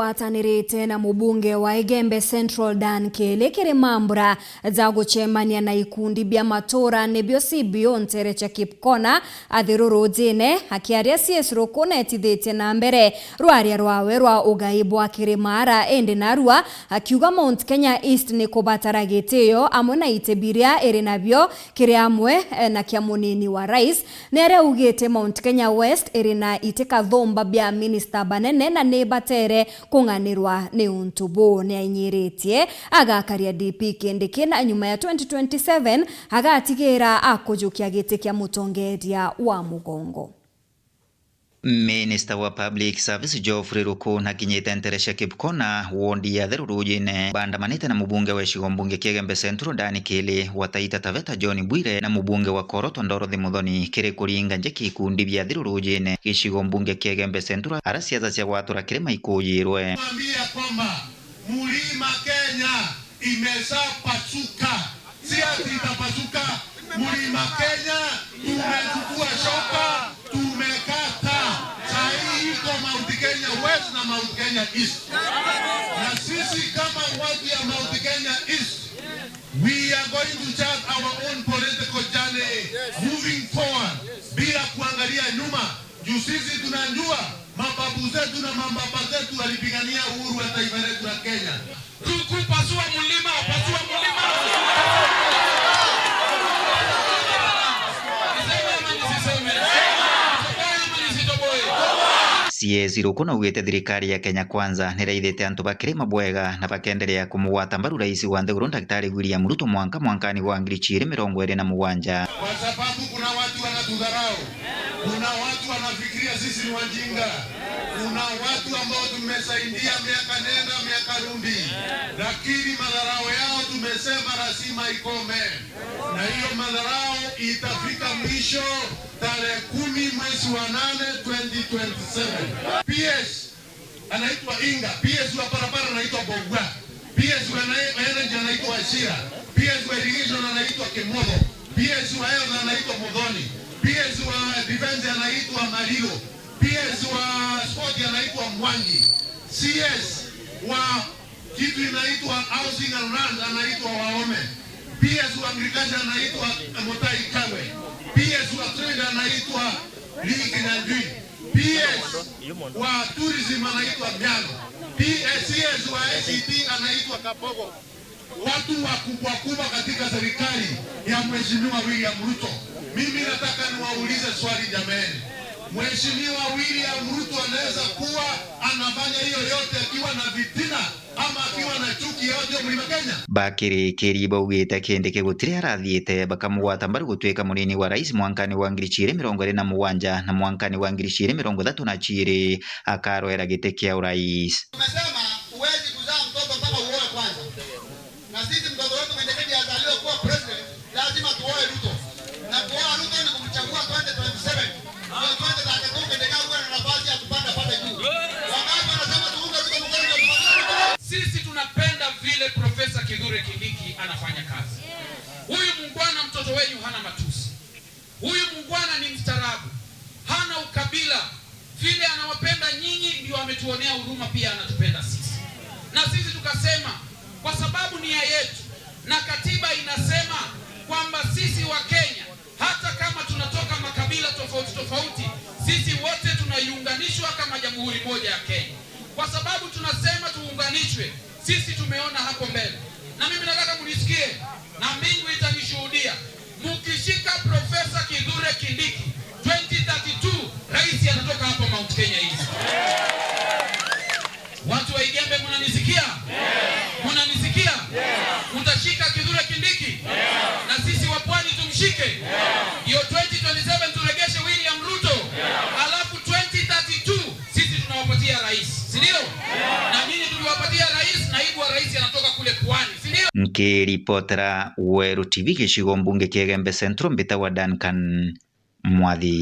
Watanirite na mubunge wa Igembe Central Dan Kili kiri mambura za guchemania na ikundi bia matura nibio CBO ntere cha Kipkona athirurunjine akiaria CS Ruku netithitie na mbere rwaria rwawe rwa ugai bwa kirimara indi narua akiuga Mount Kenya East ni kubatara gitio amwe na ite biria iri nabio kiri amwe na kia munini wa rais ni aria augite Mount Kenya West iri na ite kathumba bia minister banene na ni batere kung'anirwa ni untu bu ni ainyiritie agakaria DP kindi kina nyuma ya 2027 agatigira akujukia giti kia mutongeria wa mugongo. Minister wa Public Service Geoffrey Ruku nakinyite ntere cia Kipkona wondi ya Theru rujine bandamanite na mubunge wa icigo mbunge kia Igembe Central Dan Kili wa Taita Taveta John Bwire na mubunge wa Koroto Dorothy Muthoni kiri kuringa nje kikundi bia Theru rujine gicigo mbunge kia Igembe Central aria ciatha cia gwatura kirima ikuyirwe. Mwambia kwamba Mlima Kenya imeshapasuka, si ati itapasuka. Mlima Kenya tumechukua shoka, tumekata. Saa hii iko Mount Kenya West na Mount Kenya East, na sisi kama watu ya Mount Kenya East, we are going to chart our own political journey moving forward bila kuangalia nyuma, juu sisi tunajua mababu zetu na mababa zetu walipigania uhuru wa taifa letu la Kenya. Ruku, pasua mlima, pasua mlima. Niseme ama nisiseme? Nitoboe ama nisitoboe? CS Ruku naugite thirikari ya Kenya Kwanza niraithite antu bakirima bwega na bakenderea kumugwata mbaru rais wa nthiguru Daktari William Ruto mwanka mwankani wa 2027. Kwa sababu kuna watu wanatudharau, kuna watu wanafikiria sisi ni wajinga, kuna watu ambao tumesaidia miaka nenda miaka rudi, lakini madharau yao tumesema lazima ikome, na hiyo madharau itafika mwisho tarehe 10 mwezi wa 8 2027. PS anaitwa Inga, PS wa barabara anaitwa Bogwa, PS wa energy anaitwa Ashira, PS wa irrigation anaitwa Kimotho, PS wa health anaitwa Muthoni, PS wa defense anaitwa Marigo, PS wa sport anaitwa Mwangi, CS wa kitu inaitwa housing and land anaitwa Waome, PS wa agriculture anaitwa Mutahi Kagwe, PS wa trade anaitwa Lee Kinyanjui, PS wa tourism anaitwa Miano, PSCS wa ICT anaitwa Kabogo. Watu wakubwa kubwa katika serikali ya Mheshimiwa William Ruto. Mimi nataka niwaulize swali jameni. Mheshimiwa William Ruto anaweza kuwa anafanya hiyo yote akiwa na vitina ama akiwa na chuki yote ya Mlima Kenya? Bakirikiri baugite Kindiki gutiri arathiite bakamugwata mbaru gutuika munini wa rais mwankani wa 2027 na mwankani wa 2032 akarwera giti kia urais. Tumesema huwezi kuzaa mtoto mpaka uoe kwanza, na sisi mtoto wetu Kindiki azaliwe kuwa president, lazima tuoe Ruto, na kuoa Ruto ni kumchagua 2027 ndio 2032 Kindiki awe na nafasi ya kupanda pale juu. Wangapi wanasema tuunge Ruto mkono ndio tumalize Ruto? Sisi tunapenda vile Profesa Kithure Kindiki anafanya kazi. Huyu muungwana, mtoto wenyu hana matusi. Huyu muungwana ni mstaarabu, hana ukabila. Vile anawapenda nyinyi, ndio ametuonea huruma, pia anatupenda sisi. Na sisi tukasema, kwa sababu nia yetu na katiba inasema kwamba sisi wa Kenya, hata kama tunatoka makabila tofauti tofauti, sisi wote tunaiunganishwa kama jamhuri moja ya Kenya. Kwa sababu tunasema tuunganishwe, sisi tumeona hapo mbele, na mimi nataka mnisikie na mbingu itanishuhudia. Mkishika Profesa Kithure Kindiki 2032, rais atatoka hapo Mount Kenya East. Watu wa Igembe mnanisikia? Mnanisikia? Mtashika Kithure Kindiki na sisi wa Pwani tumshike, hiyo 2027 turegeshe William Ruto, alafu 2032 sisi tunawapatia rais, si ndio? Na nyinyi tuliwapatia rais, naibu wa rais anatoka kule Pwani, si ndio? Nkiripotera Weru TV gicigo mbunge kia Igembe Central mbitagwa Duncan Mwathi.